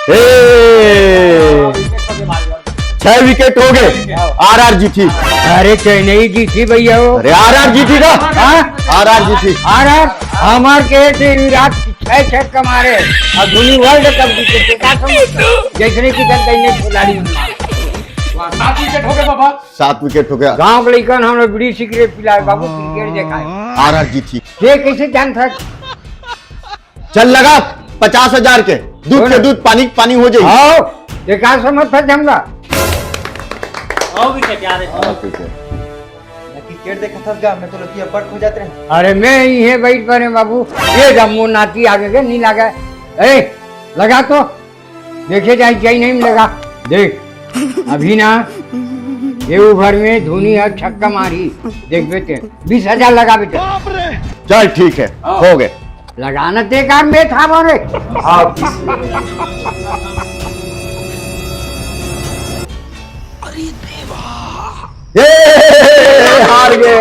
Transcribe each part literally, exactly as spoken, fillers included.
ए, छह विकेट हो गए, आरआर जीती। अरे चेन्नई जीती भैया वो। अरे आरआर जीती का? हाँ? आरआर जीती। आरआर हमार के थे विराट छह छक्का मारे और धोनी वर्ल्ड कप जीते, तो क्या समझते? जैसे कि जब कहीं खिलाड़ी बनना। वाह, सात विकेट हो गए बाबा। सात विकेट हो गया। गांव के लइकन हमने बीड़ी सिगरेट पिलाए बाबू, क्रिकेट देखाए। आरआर जीती। ये कैसे जान था? चल लगा पचास हजार के, दूध के दूध, पानी के पानी हो जाई। आओ, ये का समझ था जमगा? आओ भी क्या, क्या रे? हाँ, ठीक है। मैं क्रिकेट देखत हस गा, मैं तो लतिया पट हो जात रहे। अरे मैं इहे बैठ परे बाबू, ये जम्मो नाती आगे के नहीं लगा। ए, लगा तो देखे जाए, जाए नहीं लगा। देख, अभी ना ये ओवर में धोनी हर छक्का मारी, देख बेटे, बीस हजार लगा बेटे। चल ठीक है, हो गए। लगाना ते कार में था बोले। हाँ, ये हार गए,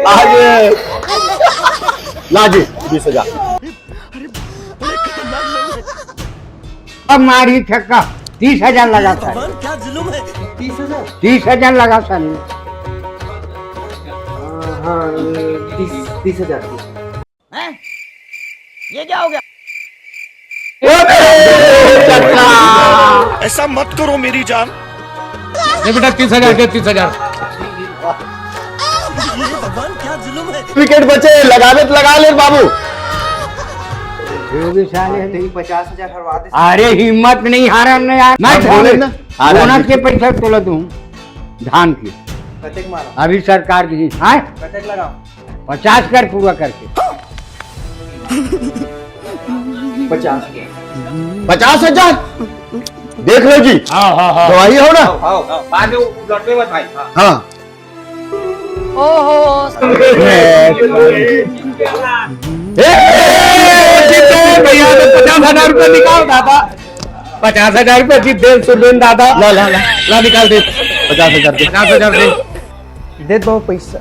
हार गए। ला जी, बीस हजार। अब मारी छक्का, तीस हजार लगा सर। भगवान, क्या जुल्म है। तीस हजार? तीस हजार लगा सर। हाँ, हाँ, तीस, तीस हजार। हैं? ये क्या हो गया? ऐसा मत करो मेरी जान। ये बेटा, तीस हजार दे, तीस हजार। भगवान, क्या जुल्म है। विकेट बचे, लगावे तो लगा ले बाबू। जो भी साले हैं। तेरी पचास हजार हरवा दे। अरे हिम्मत नहीं हारा हमने यार। मैं हाँ, बोले बोले ना। हाँ, बोनस राजू। के पैसा तोला दूं धान की। कतेक मारा? अभी सरकार की। हाँ? कतेक लगाओ? पचास कर पूरा करके। पचास। पचास हजार। देख लो जी। हाँ, हाँ, हाँ। गवाही हो ना? आओ, आओ, आओ। बाद में वो लौटने मत भाई। हाँ। हाँ। ओहो। ए, जीते भैया, तो पचास हजार रुपये निकाल दादा। पचास हजार रुपये जीत दे, सुरबेन दादा। ला, ला, ला। ला, निकाल दे। पचास हजार दे। पचास हजार दे। दे दो पैसा।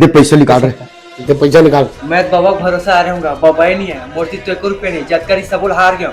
दे पैसा निकाल रहे। दे पैसा निकाल। मैं तो बाबा भरोसा आ रहे हूँ, बाबा ही नहीं है, मोर तीर तो एक रुपये नहीं, जतका रही सब हार गया।